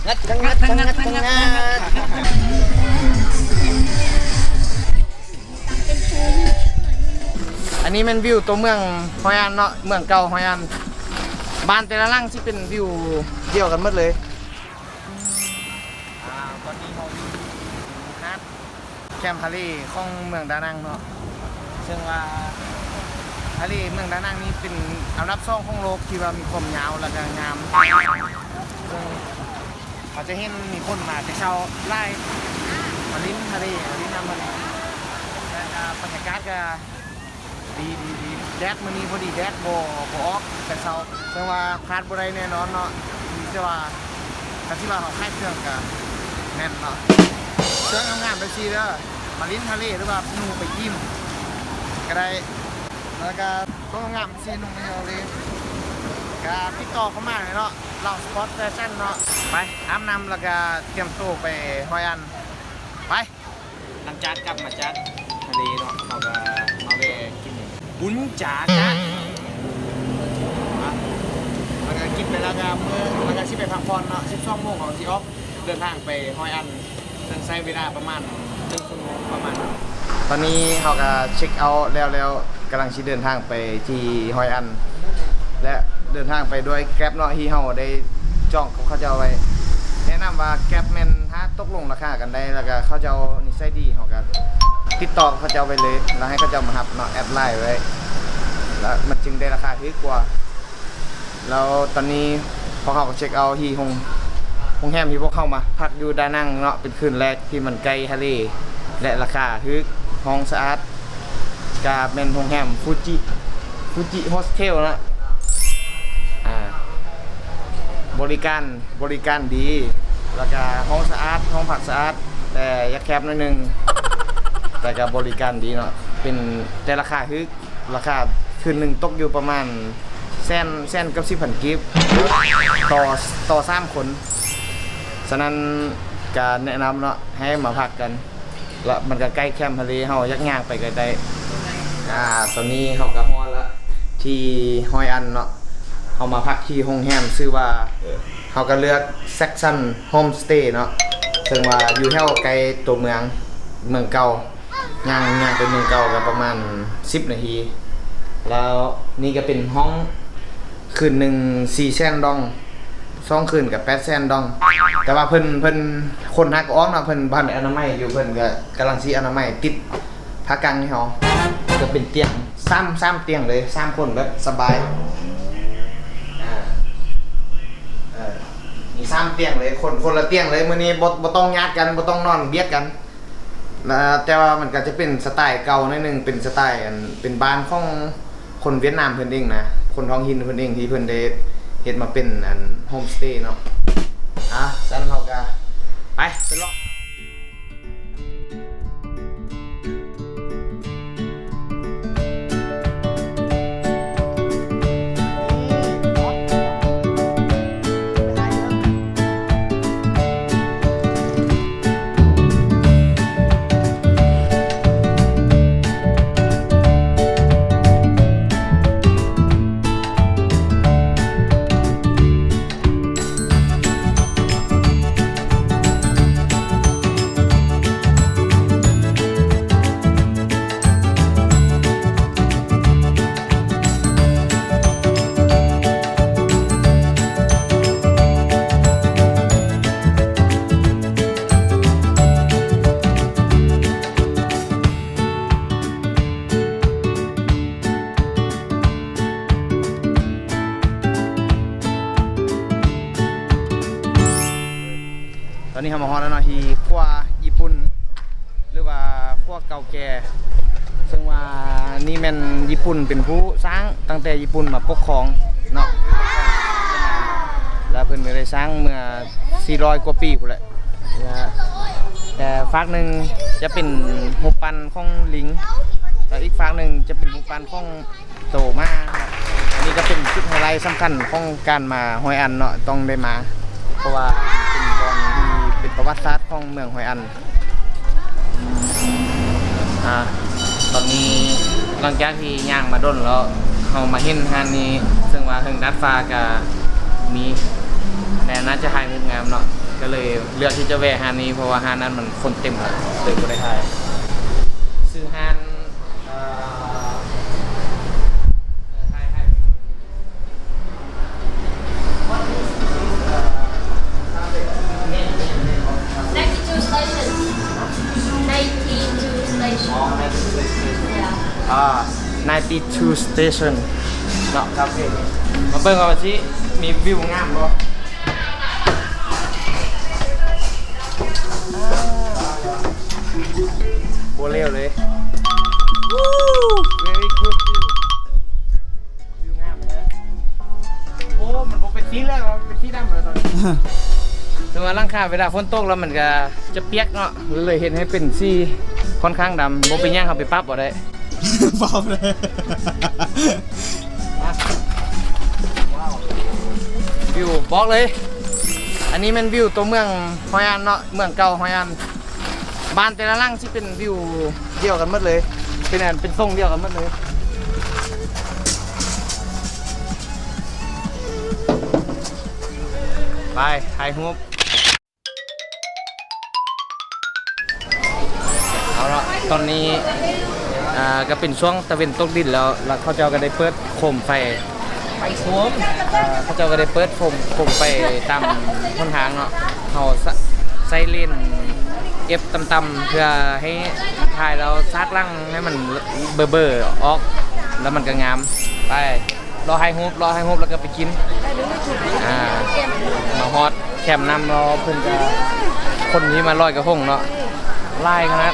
ງັດ ງັດ ງັດ ງັດ ງັດ ອັນນີ້ແມ່ນວິວຕົວເມືອງຮອຍອັນເນາະ ເມືອງເກົ່າຮອຍອັນ. ບ້ານແຕ່ລະຫຼັງຊິເປັນວິວດຽວກັນໝົດເລີຍ. ອາ ຕອນນີ້ເຮົາຢູ່ຫາດ ແຄມທະເລຂອງເມືອງດານັງເນາະ ເຊິ່ງວ່າທະເລເມືອງດານັງນີ້ເປັນອັນດັບສອງຂອງໂລກທີ່ວ່າມີຄວາມຍາວ ແລ້ວກະງາມ ເຊິ່ງເຮົາຈະເຫັນມີຄົນມາແຕ່ເຊົ້າຫຼາຍ ມາຫຼິ້ນທະເລ ມາຫຼິ້ນນ້ຳທະເລ ແລ້ວກະບັນຍາກາດກະ ດີ ດີ ດີ ແດດມື້ນີ້ພໍດີແດດບໍ່ ບໍ່ອອກແຕ່ເຊົ້າ ເຊິ່ງວ່າຂາດບໍ່ໄດ້ແນ່ນອນເນາະ ມີແຕ່ວ່າ ຄັນຊິວ່າເຮົາຂາຍເຄື່ອງກະແມ່ນເນາະ ເຄື່ອງງາມໆແບບຊີ້ເດີ ມາຫຼິ້ນທະເລ ຫຼືວ່ານຸ່ງໄປຍິ້ມກະໄດ້ ແລ້ວກະໂຕງາມຊີ້ນຸ່ງໄປທະເລ ກະຕິດຕໍ່ເຂົ້າມາເລີຍເນາະ ລາວສະປອດແຟຊັ່ນເນາະ. ໄປ ອາບນ້ຳ ແລ້ວກະຕຽມໂຕໄປຮອຍອັນ ໄປ. ຫຼັງຈາກກັບມາຈາກທະເລເນາະ ເຮົາກະມາແວ່ກິນບຸນຈາກະ ແລ້ວກະກິນໄປແລ້ວກະເມືອ ແລ້ວກະຊິໄປພັກຜ່ອນເນາະ ສິບສອງໂມງເຮົາຊິອອກເດີນທາງໄປຮອຍອັນ ເຊິ່ງໃຊ້ເວລາປະມານເຄິ່ງຊົ່ວໂມງປະມານ. ຕອນນີ້ເຮົາກະເຊັກເອົາແລ້ວ ແລ້ວກຳລັງຊິເດີນທາງໄປທີ່ຮອຍອັນ ແລະ ເດີນທາງໄປດ້ວຍແກຣັບເນາະ ທີ່ເຮົາໄດ້ຈອງກັບເຂົາເຈົ້າໄວ້. ແນະນຳວ່າແກຣັບແມ່ນ ຖ້າຕົກລົງລາຄາກັນໄດ້ ແລ້ວກະເຂົາເຈົ້ານິໄສດີ ເຮົາກະຕິດຕໍ່ເຂົາເຈົ້າໄວ້ເລີຍ ແລ້ວໃຫ້ເຂົາເຈົ້າມາຮັບເນາະ ແອັດໄລນ໌ໄວ້ ແລ້ວມັນຈຶ່ງໄດ້ລາຄາຖືກກວ່າ. ແລ້ວຕອນນີ້ພວກເຮົາກະເຊັກເອົາທີ່ໂຮງ ໂຮງແຮມທີ່ພວກເຮົາມາພັກຢູ່ດານັງເນາະ ເປັນຄືນແລກທີ່ມັນໃກ້ທະເລ ແລະ ລາຄາຖືກ ຫ້ອງສະອາດ ກະແມ່ນໂຮງແຮມຟູຈິ ຟູຈິໂຮສເທວເນາະ ອາ ບໍລິການ ບໍລິການດີ ແລ້ວກະຫ້ອງສະອາດ ຫ້ອງພັກສະອາດ ແຕ່ຢາກແຄບໜ້ອຍໜຶ່ງ ແຕ່ກະບໍລິການດີເນາະ ເປັນ ແຕ່ລາຄາຖືກ ລາຄາຄືນໜຶ່ງຕົກຢູ່ປະມານແສນ ແສນກັບສິບພັນກີບ ຕໍ່ ຕໍ່ສາມຄົນ. ສະນັ້ນກະແນະນຳເນາະ ໃຫ້ມາພັກກັນ ລະມັນກະໃກ້ແຄມທະເລ ເຮົາຢາກຍ່າງໄປກະໄດ້. ອາ ຕອນນີ້ເຮົາກະຮອດລະ ທີ່ຮອຍອັນເນາະ ເຮົາມາພັກທີ່ໂຮງແຮມຊື່ວ່າ ເຮົາກະເລືອກ Saxon Homestay ເນາະ ເຊິ່ງວ່າຢູ່ແຖວໃກ້ຕົວເມືອງ ເມືອງເກົ່າ ຍ່າງ ຍ່າງໄປເມືອງເກົ່າກະປະມານສິບນາທີ. ແລ້ວນີ້ກະເປັນຫ້ອງ ຄືນໜຶ່ງສີ່ແສນດອງ ສອງຄືນກະແປດແສນດອງ ແຕ່ວ່າເພິ່ນ ເພິ່ນຄົນຫາກອອກເນາະ ເພິ່ນບໍ່ທັນໄດ້ອະນາໄມຢູ່ ເພິ່ນກະກຳລັງຊິອະນາໄມ ຕິດຜ້າກັ້ງໃຫ້ເຮົາ ກະເປັນຕຽງ ສາມ ສາມຕຽງເລີຍ ສາມຄົນແບບສະບາຍ ອາ ເອີ ມີສາມຕຽງເລີຍ ຄົນ ຄົນລະຕຽງເລີຍ ມື້ນີ້ບໍ່ ບໍ່ຕ້ອງຍາດກັນ ບໍ່ຕ້ອງນອນບຽດກັນ. ແຕ່ວ່າມັນກະຈະເປັນສະໄຕເກົ່າໜ້ອຍໜຶ່ງ ເປັນສະໄຕອັນ ເປັນບ້ານຂອງຄົນຫວຽດນາມເພິ່ນເອງນະ ຄົນທ້ອງຖິ່ນເພິ່ນເອງ ທີ່ເພິ່ນໄດ້ເຮັດມາເປັນອັນໂຮມສະເຕເນາະ. ອາ ຊັ້ນເຮົາກະໄປ ໄປເລາະ. ຕອນນີ້ເຮົາມາຮອດແລ້ວເນາະ ທີ່ຂົວຍີ່ປຸ່ນ ຫຼືວ່າຂົວເກົ່າແກ່ ເຊິ່ງວ່ານີ້ແມ່ນຍີ່ປຸ່ນເປັນຜູ້ສ້າງ ຕັ້ງແຕ່ຍີ່ປຸ່ນມາປົກຄອງເນາະ ແລ້ວເພິ່ນກະໄດ້ສ້າງເມື່ອສີ່ຮ້ອຍກວ່າປີພຸ້ນແຫຼະ. ແລະ ແຕ່ຟາກໜຶ່ງຈະເປັນຮູບປັ້ນຂອງລິງ ແລະ ອີກຟາກໜຶ່ງຈະເປັນຮູບປັ້ນຂອງ ໂຕມາ. ອັນນີ້ກະເປັນຈຸດໄຮໄລສຳຄັນຂອງການມາຮອຍອັນເນາະ ຕ້ອງໄດ້ມາ ເພາະວ່າເປັນບ່ອນທີ່ເປັນປະຫວັດສາດຂອງເມືອງຮອຍອັນ. ອາ ຕອນນີ້ຫຼັງຈາກທີ່ຍ່າງມາດົນແລ້ວ ເຮົາມາເຫັນຮ້ານນີ້ ເຊິ່ງວ່າເທິງດາດຟ້າກະມີ ແມ່ນ ໜ້າຈະຖ່າຍຮູບງາມເນາະ ກໍເລີຍເລືອກທີ່ຈະແວະຮ້ານນີ້ ເພາະວ່າຮ້ານນັ້ນມັນຄົນເຕັມ ເລີຍບໍ່ໄດ້ຖ່າຍ. ຊື່ຮ້ານ ເອີ Ninety-two station. Ninety-two station. ອ່າ ninety-two station ເນາະ ຄາເຟ. ມາເບິ່ງວ່າຊິມີວິວງາມບໍ່. ບໍ່ເລວເລີຍ. Very good view. ວິວງາມແທ້. ໂອ້ ມັນບໍ່ເປັນສີເຫຼືອງແລ້ວ ມັນເປັນສີດຳແລ້ວຕອນນີ້. ຄືວ່າຫຼັງຄາເວລາຝົນຕົກແລ້ວມັນກະຈະປຽກເນາະ ເລີຍເຮັດໃຫ້ເປັນສີຂ້ອນຂ້າງດຳ. ບໍ່ເປັນຫຍັງ ເຮົາໄປປັບເອົາໄດ້. ປອບເລີຍ. ວ້າວ ວິວ ບອກເລີຍ ອັນນີ້ແມ່ນວິວຕົວເມືອງຮອຍອັນເນາະ ເມືອງເກົ່າຮອຍອັນ. ບ້ານແຕ່ລະຫຼັງຊິເປັນວິວດຽວກັນໝົດເລີຍ ເປັນອັນ ເປັນຊົງດຽວກັນໝົດເລີຍ. ໄປ ຖ່າຍຮູບ. ເອົາລະ ຕອນນີ້ ອ່າ ກໍເປັນຊ່ວງຕາເວັນຕົກດິນແລ້ວ ແລ້ວເຂົາເຈົ້າກໍໄດ້ເປີດໂຄມໄຟ ໄຟໂຄມ ເຂົາເຈົ້າກໍໄດ້ເປີດໂຄມ ໂຄມໄຟຕາມຫົນທາງເນາະ. ເຮົາໃສ່ເລນເອັຟຕ່ຳໆ ເພື່ອໃຫ້ຖ່າຍແລ້ວສາກຫຼັງໃຫ້ມັນເບີໆອອກ ແລ້ວມັນກໍງາມ. ໄປ ລໍຖ່າຍຮູບ ລໍຖ່າຍຮູບແລ້ວກໍໄປກິນ. ອ່າ ມາຮອດແຄມນ້ຳແລ້ວ ເພິ່ນກະ ຄົນທີ່ມາລອຍກະທົງເນາະ ຫຼາຍຂະໜາດ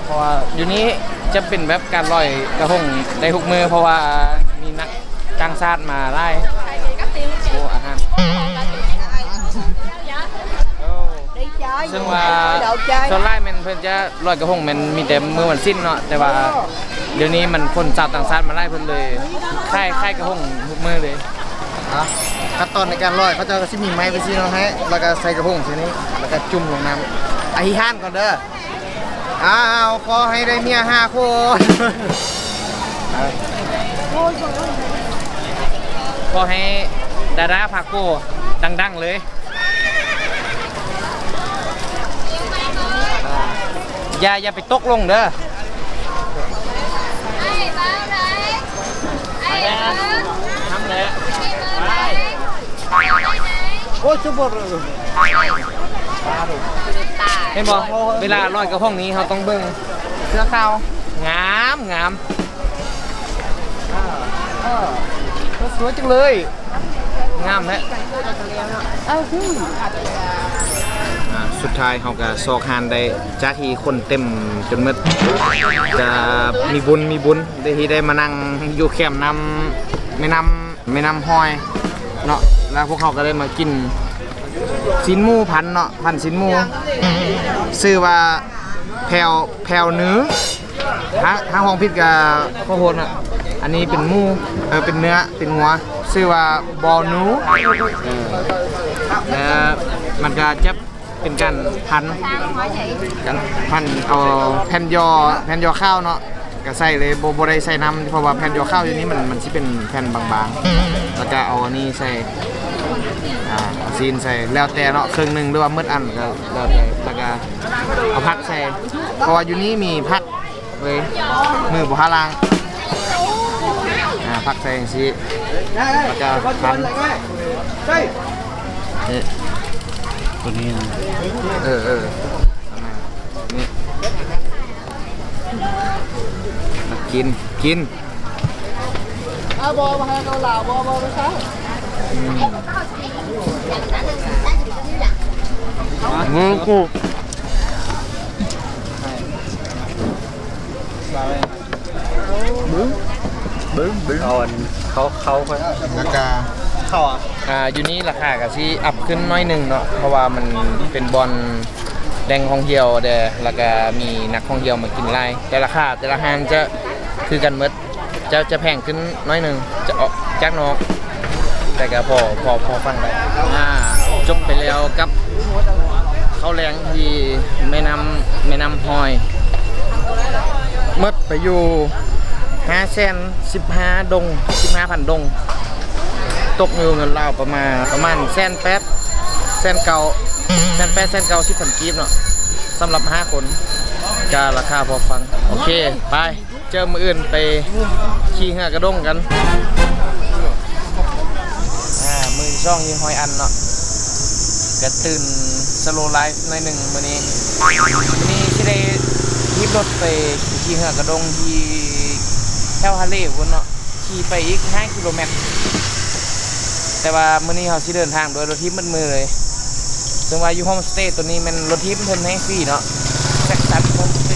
ເພາະວ່າຢູ່ນີ້ຈະເປັນແບບການລອຍກະທົງໄດ້ທຸກມື້ ເພາະວ່າມີນັກຕ່າງຊາດມາຫຼາຍ. ໂອ້ ອາຫານ ໂອ້ ເຊິ່ງວ່າສ່ວນຫຼາຍແມ່ນເພິ່ນຈະລອຍກະທົງແມ່ນມີແຕ່ມື້ວັນສິນເນາະ ແຕ່ວ່າ ດຽວນີ້ມັນຄົນຊາວຕ່າງຊາດມາຫຼາຍ ເພິ່ນເລີຍຂາຍ ຂາຍກະທົງທຸກມື້ເລີຍ. ອ່ະ ຂັ້ນຕອນໃນການລອຍ ເຂົາເຈົ້າກໍຊິມີໄມ້ໄປຊີ້ເນາະ ໃຫ້ ແລ້ວກໍໃສ່ກະທົງໃສ່ນີ້ ແລ້ວກໍຈຸ່ມລົງນ້ຳ. ອະທິຖານກ່ອນເດີ. ອ້າວ ຂໍໃຫ້ໄດ້ເມຍຫ້າຄົນ. ຂໍໃຫ້ດາດາພາໂກດັງໆເລີຍ. ຢ່າ ຢ່າໄປຕົກລົງເດີ. ໂອ້ຍ ຊຸບ ເຫັນບໍ່? ເວລາລອຍກະທົງນີ້ເຮົາຕ້ອງເບິ່ງເສື້ອຂາວ ງາມ ງາມ. ອ່າ ເອີ ສວຍຈັງເລີຍ ງາມແທ້. ອ້າວ ອ່າ ສຸດທ້າຍເຮົາກະຊອກຮ້ານໄດ້ ຈາກທີ່ຄົນເຕັມຈົນໝົດ ກະມີບຸນ ມີບຸນ ໄດ້ທີ່ໄດ້ມານັ່ງຢູ່ແຄມນ້ຳ ແມ່ນ້ຳ ແມ່ນ້ຳຮອຍເນາະ ແລ້ວພວກເຮົາກໍໄດ້ມາກິນຊີ້ນໝູພັນເນາະ ພັນຊີ້ນໝູ ຊື່ວ່າແພວ ແພວນູ ຖ້າ ຖ້າຮ້ອງຜິດກໍຂໍໂທດເນາະ. ອັນນີ້ເປັນໝູ ເອີ ເປັນເນື້ອ ເປັນງົວ ຊື່ວ່າບໍນູ ເອີ ແລ້ວມັນກໍຈະ ເປັນການພັນ ການພັນເອົາແຜ່ນຍໍ່ ແຜ່ນຍໍ່ຂາວເນາະ ກະໃສ່ເລີຍ ບໍ່ ບໍ່ໄດ້ໃສ່ນ້ຳ ເພາະວ່າແຜ່ນຍໍ່ຂາວຢູ່ນີ້ມັນ ມັນຊິເປັນແຜ່ນບາງໆ ແລ້ວກະເອົາອັນນີ້ໃສ່ ອ່າ ເອົາຊີ້ນໃສ່ ແລ້ວແຕ່ເນາະ ເຄິ່ງໜຶ່ງ ຫຼືວ່າໝົດອັນ ກະແລ້ວແຕ່ ແລ້ວກະເອົາຜັກໃສ່ ເພາະວ່າຢູ່ນີ້ມີຜັກ ເລີຍ ມືບໍ່ຫາລ້າງ ອ່າ ຜັກໃສ່ຈັ່ງຊີ້ ແລ້ວກະພັນ ນີ້ ຕົວນີ້ນະ ເອີ ເອີ ປະມານນີ້ ມາກິນ ກິນ ອືມ ອືມ ກູ ບຶ້ງ ບຶ້ງ ບຶ້ງ ເອົາອັນເຂົ້າ ເຂົ້າ ແລ້ວກະເຂົ້າ ອ່າ ຢູ່ນີ້ລາຄາກະຊິອັບຂຶ້ນໜ້ອຍໜຶ່ງເນາະ ເພາະວ່າມັນເປັນບ່ອນແຫຼ່ງທ່ອງທ່ຽວແດ່ ແລ້ວກະມີນັກທ່ອງທ່ຽວມາກິນຫຼາຍ ແຕ່ລາຄາແຕ່ລະຮ້ານຈະຄືກັນໝົດ. ຈະ ຈະແພງຂຶ້ນໜ້ອຍໜຶ່ງ ຈະອອກຈາກນອກ ແຕ່ກະພໍ ພໍ ພໍຟັງໄດ້. ອ່າ ຈົບໄປແລ້ວກັບເຂົ້າແລງທີ່ແມ່ນ້ຳ ແມ່ນ້ຳຮອຍ ໝົດໄປຢູ່ຫ້າແສນສິບຫ້າດົງ ສິບຫ້າພັນດົງ. ຕົກຢູ່ເງິນລາວປະມານ ປະມານແສນແປດ ແສນເກົ້າ ແສນແປດ ແສນເກົ້າສິບພັນກີບເນາະ ສຳລັບຫ້າຄົນ ກະລາຄາພໍຟັງ. ໂອເຄ ໄປ ເຈີມື້ອື່ນໄປຂີ່ເຮືອກະດົງກັນ. ອ່າ ມື້ທີສອງຢູ່ຮອຍອັນເນາະ ກະຕື່ນສະໂລໄລຟໜ້ອຍໜຶ່ງມື້ນີ້. ມື້ນີ້ຊິໄດ້ຖີບລົດໄປຂີ່ເຮືອກະດົງທີ່ແຖວທະເລພຸ້ນເນາະ ຂີ່ໄປອີກຫ້າກິໂລແມັດ. ແຕ່ວ່າມື້ນີ້ເຮົາຊິເດີນທາງດ້ວຍລົດຖີບໝົດມື້ເລີຍ. ເຊິ່ງວ່າຢູ່ໂຮມສະເຕໂຕນີ້ແມ່ນລົດຖີບເພິ່ນໃຫ້ຟຣີເນາະ ແຈັກສັນໂຮມສະເຕ.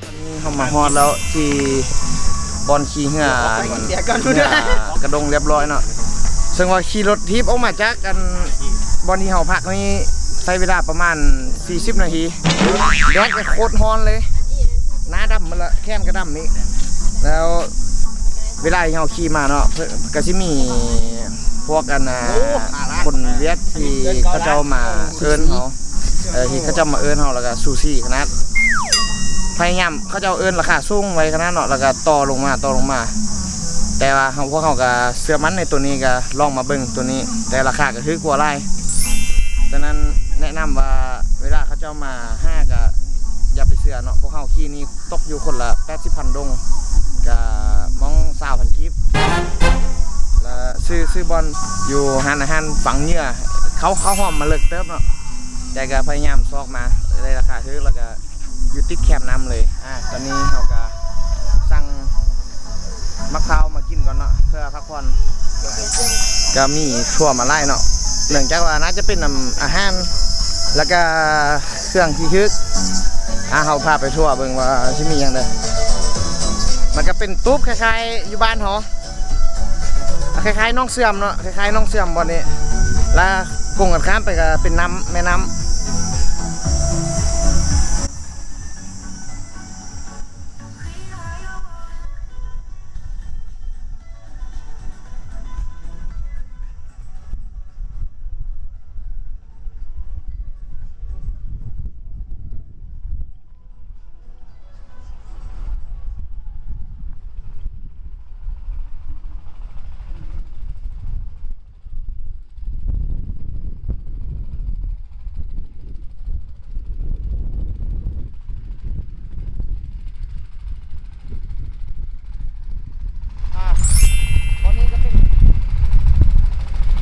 ຕອນນີ້ເຮົາມາຮອດແລ້ວທີ່ບ່ອນຂີ່ເຮືອ ເຮືອກະດົງລຽບຮ້ອຍເນາະ. ເຊິ່ງວ່າຂີ່ລົດຖີບອອກມາຈາກອັນ ບ່ອນທີ່ເຮົາພັກນີ້ໃຊ້ເວລາປະມານສີ່ສິບນາທີ. ແດດກະໂຄດຮ້ອນເລີຍ ໜ້າດຳໝົດລະ ແຂນກະດຳອີກ. ແລ້ວເວລາທີ່ເຮົາຂີ່ມາເນາະ ເພິ່ນກະຊິມີພວກອັນ ອ່າ ຄົນຫວຽດທີ່ເຂົາເຈົ້າມາເອີ້ນເຮົາ ເອີ ທີ່ເຂົາເຈົ້າມາເອີ້ນເຮົາ ແລ້ວກະຊູຊີຂະໜາດ ພະຍາຍາມ ເຂົາເຈົ້າເອີ້ນລາຄາສູງໄວ້ຂະໜາດເນາະ ແລ້ວກະຕໍ່ລົງມາ ຕໍ່ລົງມາ. ແຕ່ວ່າເຮົາ ພວກເຮົາກະເຊື່ອໝັ້ນໃນໂຕນີ້ ກະລອງມາເບິ່ງໂຕນີ້ ແຕ່ລາຄາກະຖືກກວ່າຫຼາຍ. ສະນັ້ນແນະນຳວ່າເວລາເຂົາເຈົ້າມາຫາກະຢ່າໄປເຊື່ອເນາະ. ພວກເຮົາຂີ່ນີ້ຕົກຢູ່ຄົນລະແປດສິບພັນດົງ ກະມອງຊາວພັນກີບ. ລະຊື້ ຊື້ບ່ອນຢູ່ຮ້ານອາຫານຝັງເຫຍື່ອ ເຂົາ ເຂົາຫ້ອມມາເລິກເຕີບເນາະ ແຕ່ກະພະຍາຍາມຊອກມາໄດ້ລາຄາຖືກ ລະກະ ຢູ່ຕິດແຄມນ້ຳເລີຍ. ອ່າ ຕອນນີ້ເຮົາກະສັ່ງໝາກພ້າວມາກິນກ່ອນເນາະ ເພື່ອພັກຜ່ອນ. ກະມີທົ່ວມາຫຼາຍເນາະ ເນື່ອງຈາກວ່າໜ້າຈະເປັນນຳອາຫານ ລະກະເຄື່ອງທີ່ຖືກ. ອ່າ ເຮົາພາໄປທົ່ວເບິ່ງວ່າຊິມີຫຍັງແດ່. ມັນກະເປັນຕູບຄ້າຍໆຢູ່ບ້ານເຮົາ ຄ້າຍໆໜອງເຊື່ອມເນາະ ຄ້າຍໆໜອງເຊື່ອມບ່ອນນີ້ ລະກົງກັນຂ້າມໄປກະເປັນນ້ຳ ແມ່ນ້ຳ. ອ່າ ບ່ອນນີ້ກະເປັນ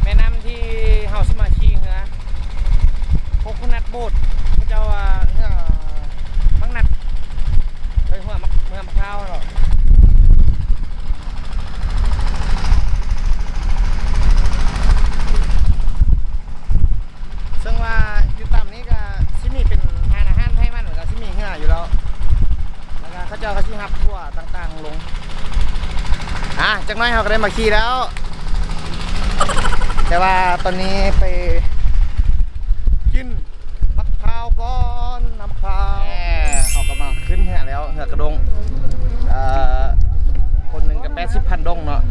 ແມ່ນ້ຳທີ່ເຮົາຊິມາຂີ່ເຮືອ ໂຄໂຄນັດໂບດ ເຂົາເຈົ້າວ່າເຮືອໝາກນັດ ເອີ ເຮືອໝາກ ເຮືອໝາກພ້າວເນາະ. ເຊິ່ງວ່າຢູ່ຕາມນີ້ກະຊິມີເປັນຮ້ານອາຫານໄທມັນ ລະກະຊິມີເຮືອຢູ່ແລ້ວ ລະກະເຂົາເຈົ້າກະຊິຮັບທົວຕ່າງໆລົງ. ອ່າ ຈັກໜ້ອຍເຮົາກະໄດ້ມາຂີ່ແລ້ວ ແຕ່ວ່າຕອນນີ້ໄປກິນ ໝາກພ້າວກ່ອນ ນ້ຳພ້າວ. ເຮົາກະມາຂຶ້ນເຮືອແລ້ວ ເຮືອກະດົງ ເອີ ຄົນໜຶ່ງກະແປດສິບພັນດົງເນາະ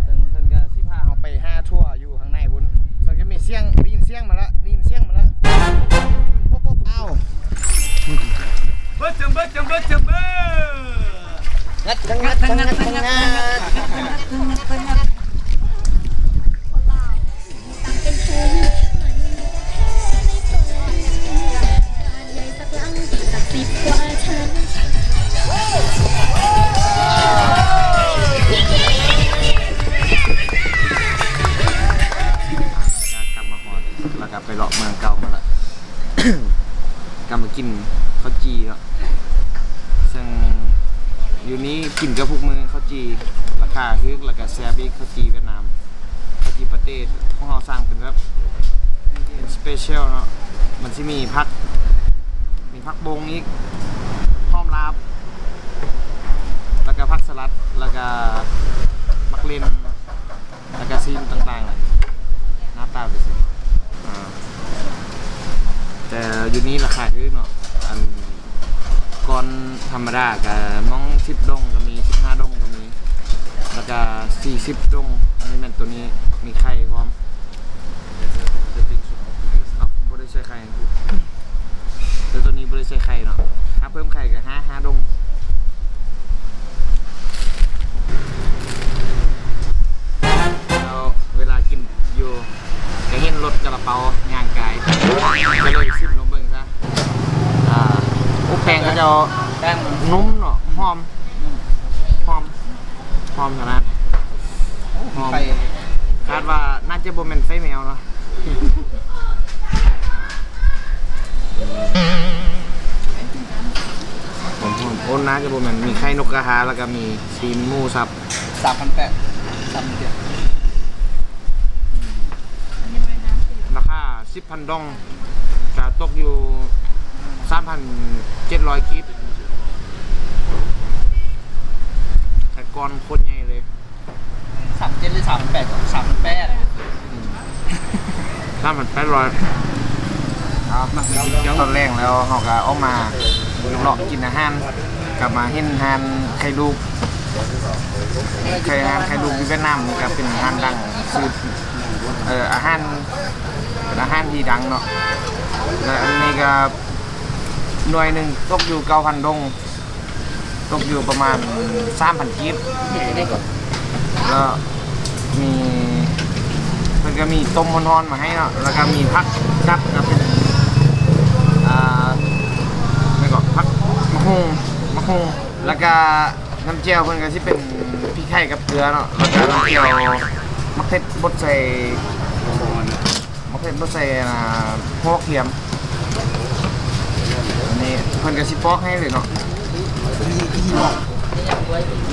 ເຊິ່ງເພິ່ນກະຊິພາເຮົາໄປຫາທົວຢູ່ຂ້າງໃນພຸ້ນ. ເຊິ່ງຈະມີສຽງ ໄດ້ຍິນສຽງມາລະ ໄດ້ຍິນສຽງມາລະ ປຸບ ປຸບ ອ້າວ ເບີດເຈີມ ເບີດເຈີມ ເບີດເຈີມ ເບີດ ງັດ ງັດ ງັດ ງັດ. ກັບມາຮອດ ລະກະໄປເລາະເມືອງເກົ່າມາລະ ກະມາກິນເຂົ້າຈີ່ເນາະ ເຊິ່ງຢູ່ນີ້ກິນເກືອບທຸກມື້ ເຂົ້າຈີ່ລາຄາຖືກ ລະກະແຊບອີກ ເຂົ້າຈີ່ຫວຽດນາມ ເຂົ້າຈີ່ປະເຕດ. ພວກເຮົາສັ່ງເປັນແບບ ເປັນສະເປຊຽວເນາະ ມັນຊິມີຜັກ ມີຜັກບົ້ງອີກ ຫອມລາບ ແລ້ວກະຜັກສະຫຼັດ ແລ້ວກະໝາກເລັ່ນ ແລ້ວກະຊີ້ນຕ່າງໆ ໜ້າຕາເປັນຊີ້ນ ອາ ແຕ່ຢູ່ນີ້ລາຄາຖືກເນາະ ອັນ ກ້ອນທຳມະດາກະມອງສິບດົງກະມີ ສິບຫ້າດົງກະມີ ແລ້ວກະສີ່ສິບດົງ ອັນນີ້ແມ່ນໂຕນີ້ມີໄຂ່ພ້ອມ ເອົ້າ ບໍ່ໄດ້ໃສ່ໄຂ່ ແຕ່ໂຕນີ້ບໍ່ໄດ້ໃສ່ໄຂ່ເນາະ ຖ້າເພີ່ມໄຂ່ກະຫ້າ ຫ້າດົງ ແລ້ວເວລາກິນຢູ່ ກະເຫັນລົດກະລະເປົາຍ່າງກາຍ ກະເລີຍຊິມລອງເບິ່ງຊະ ອາ ໂອ້ ແປ້ງເຂົາເຈົ້າ ແປ້ງນຸ້ມເນາະ ຫອມ ຫອມ ຫອມຂະໜາດ ຫອມ ຄາດວ່າໜ້າຈະບໍ່ແມ່ນໄຟແມວເນາະ ຫອມໆ ໂອ້ ໜ້າຈະບໍ່ແມ່ນ ມີໄຂ່ນົກກະທາ ແລ້ວກະມີຊີ້ນໝູສັບ ສາມພັນແປດ ສາມພັນເຈັດ ລາຄາສິບພັນດອງ ກະຕົກຢູ່ສາມພັນເຈັດຮ້ອຍກີບ ແຕ່ກ້ອນໂຄດໃຫຍ່ເລີຍ ສາມເຈັດ ຫຼື ສາມແປດ ສາມແປດ ສາມພັນແປດຮ້ອຍ ເອົາ ຕອນແລງແລ້ວເຮົາກະອອກມາເລາະກິນອາຫານ ກະມາເຫັນຮ້ານໄຂ່ລູກ ໄຂ່ ຮ້ານໄຂ່ລູກຢູ່ຫວຽດນາມນີ້ກະເປັນຮ້ານດັງ ຊື່ ເອີ ອາຫານ ເປັນອາຫານທີ່ດັງເນາະ ແລະ ອັນນີ້ກະໜ່ວຍໜຶ່ງຕົກຢູ່ເກົ້າພັນດົງ ຕົກຢູ່ປະມານສາມພັນກີບ ແລ້ວມີ ເພິ່ນກະມີຕົ້ມຮ້ອນໆມາໃຫ້ເນາະ ແລ້ວກະມີຜັກກັບ ກະເປັນ ອ່າ ແລ້ວກະຜັກ ໝາກຫຸ່ງ ໝາກຫຸ່ງ ແລ້ວກະນ້ຳແຈ່ວເພິ່ນກະຊິເປັນພິກໄທກັບເກືອເນາະ ແລ້ວກະນ້ຳແຈ່ວໝາກເຜັດບົດໃສ່ ມະເຂືອບໍ່ໃສ່ ອັນນ່າ ຫົວຫອມ ອັນນີ້ເພິ່ນກະຊິປອກໃຫ້ເລີຍເນາະ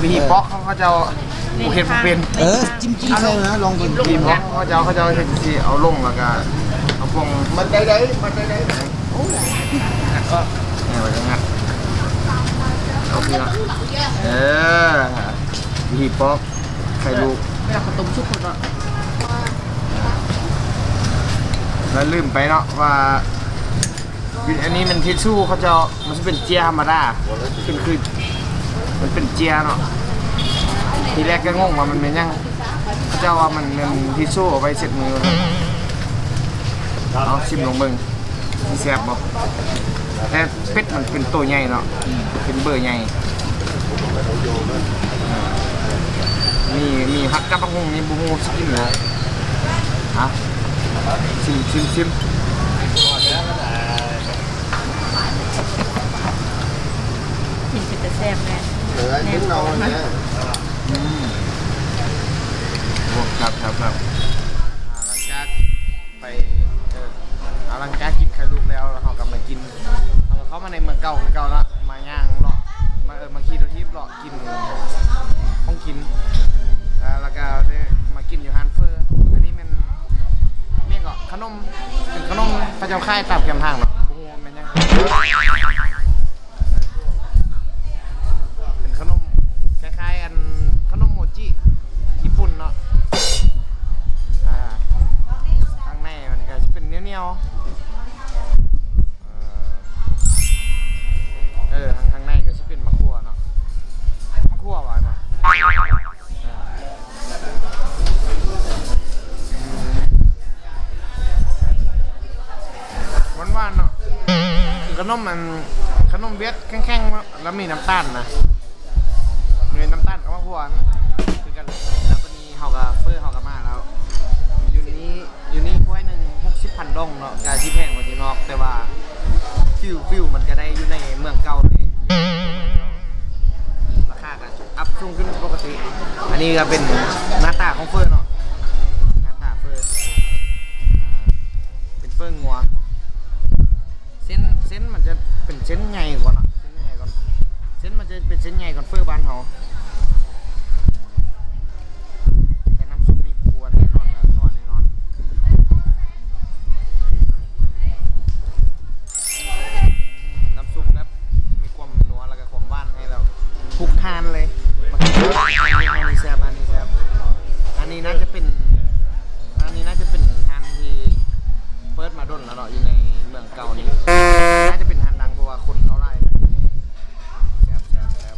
ວິທີປອກຂອງເຂົາເຈົ້າ ບໍ່ເຮັດບໍ່ເປັນ ເອີ ຈິ້ມໆໃສ່ນະ ລອງເບິ່ງ ວິທີປອກຂອງເຂົາເຈົ້າ ເຂົາເຈົ້າເຮັດຈັ່ງຊີ້ ເອົາລົງແລ້ວກະເອົາພວງ ມັນໄດ້ໄດ໋ ມັນໄດ້ໄດ໋ ໂອ້ຍ ແມ່ນວ່າຈະງັດ ເອົາເທື່ອ ເອີ ວິທີປອກ ໄຂ່ລູກ ເວລາເຂົາຕົ້ມສຸກເພິ່ນເນາະ ແລ້ວລືມໄປເນາະວ່າ ອັນນີ້ແມ່ນທິດຊູ່ເຂົາເຈົ້າ ມັນຊິເປັນເຈ້ຍທຳມະດາ ເປັນຄື ມັນເປັນເຈ້ຍເນາະ ທີແລກກະງົງວ່າມັນແມ່ນຫຍັງ ເຂົາເຈົ້າວ່າມັນແມ່ນທິດຊູ່ເອົາໄວ້ເຊັດມື ເອົາ ຊິມລອງເບິ່ງ ຊິແຊບບໍ່ ແຕ່ ເປັດມັນເປັນໂຕໃຫຍ່ເນາະ ເປັນເບີໃຫຍ່ ມີ ມີຜັກກັບບັກຫຸ່ງນີ້ບໍ່ຮູ້ຊິກິນແລ້ວ ອະ ຊິມ ຊິມ ຊິມ ກິນເປັນຕາແຊບແນ່ ເອີ ກິນເອົາແນ່ ອືມ ໂອ້ ຄັບ ຄັບ ຄັບ ອາ ຫຼັງຈາກ ໄປ ເອີ ເອົາ ຫຼັງຈາກກິນໄຂ່ລູກແລ້ວ ແລ້ວເຮົາກະມາກິນ ເຮົາກະເຂົ້າມາໃນເມືອງເກົ່າຄືເກົ່າເນາະ ມາຍ່າງເລາະ ມາ ເອີ ມາຂີ່ລົດຖີບເລາະກິນຂອງກິນ ເອີ ແລ້ວກະໄດ້ມາກິນຢູ່ຮ້ານເຝີ ອັນນີ້ແມ່ນ ແມ່ນເກາະ ຂະໜົມ ເປັນຂະໜົມເຂົາເຈົ້າຂາຍຕາມແຄມທາງເນາະ ບໍ່ຮູ້ວ່າແມ່ນຫຍັງ. ເປັນຂະໜົມຄ້າຍໆ ອັນ ຂະໜົມໂມຈິຍີ່ປຸ່ນເນາະ ອາ ທາງໃນມັນກະຊິເປັນໜຽວໆ ເອີ ທາງ ທາງໃນກະຊິເປັນໝາກຂົ້ວເນາະ ໝາກຂົ້ວຫວານບໍ່? ຫວານໆເນາະ ຄືຂະໜົມອັນ ຂະໜົມຫວຽດແຂງໆເນາະ ແລ້ວມີນ້ຳຕານນະ ມີນ້ຳຕານກັບໝາກຫົ່ວຄືກັນ ແລ້ວບາດນີ້ເຮົາກະ ເຝີເຮົາກະມາແລ້ວ ຢູ່ນີ້ ຢູ່ນີ້ຖ້ວຍໜຶ່ງຫົກສິບພັນດົງເນາະ ກະຊິແພງກວ່າຢູ່ນອກ ແຕ່ວ່າ ຟີວ ຟີວມັນກະໄດ້ຢູ່ໃນເມືອງເກົ່າເລີຍ ລາຄາກະອັບສູງຂຶ້ນປົກກະຕິ ອັນນີ້ກະເປັນໜ້າຕາຂອງເຝີເນາະ ໜ້າຕາເຝີ ເປັນເຝີງົວ ເສັ້ນ ເສັ້ນມັນຈະເປັນເສັ້ນໃຫຍ່ກວ່າເນາະ ເສັ້ນໃຫຍ່ກວ່າ ເສັ້ນມັນຈະເປັນເສັ້ນໃຫຍ່ກວ່າເຝີບ້ານເຮົາ ແຕ່ນ້ຳຊຸບນີ້ຄົວແນ່ນອນ ແນ່ນອນ ແນ່ນອນ ອືມ ແລ້ ຮ້ານເລີຍ ຮ້ານນີ້ແຊບ ຮ້ານນີ້ແຊບ ອັນນີ້ໜ້າຈະເປັນ ຮ້ານນີ້ໜ້າຈະເປັນຮ້ານທີ່ເປີດມາດົນແລ້ວເນາະ ຢູ່ໃນເມືອງເກົ່ານີ້ ໜ້າຈະເປັນຮ້ານດັງ ເພາະວ່າຄົນເຂົ້າຫຼາຍ ແຊບ ແຊບ ແຊບ.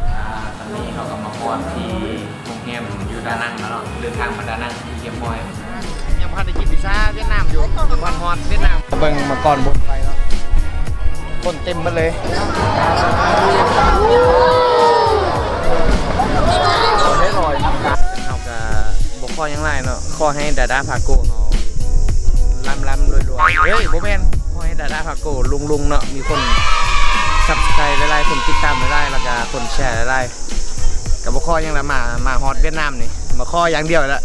ອ່າ ຕອນນີ້ເຮົາກໍມາຮອດທີ່ໂຮງແຮມຢູ່ດານັງແລ້ວເນາະ ເດີນທາງມາດານັງທີ່ຮຽບຮ້ອຍ ຍັງບໍ່ທັນໄດ້ກິນພິຊາຫວຽດນາມຢູ່ ຍັງບໍ່ທັນຮອດຫວຽດນາມ ເບິ່ງມາກ່ອນບົນໄຟເນາະ ຄົນເຕັມເບິດເລີຍ ເຮົາກໍບໍ່ຂໍຫຍັງຫຼາຍເນາະ ຂໍໃຫ້ດາດາພາໂກເຮົາ ລ່ຳໆລວຍໆ ເອີຍ ບໍ່ແມ່ນ ຂໍໃຫ້ດາດາພາໂກລຸ່ງໆເນາະ ມີຄົນ Subscribe ຫຼາຍໆ ຄົນຕິດຕາມຫຼາຍໆ ແລ້ວກະຄົນແຊຫຼາຍໆ ກະບໍ່ຂໍຫຍັງລະ ມາ ມາຮອດຫວຽດນາມນີ້ ມາຂໍຢ່າງດຽວລະ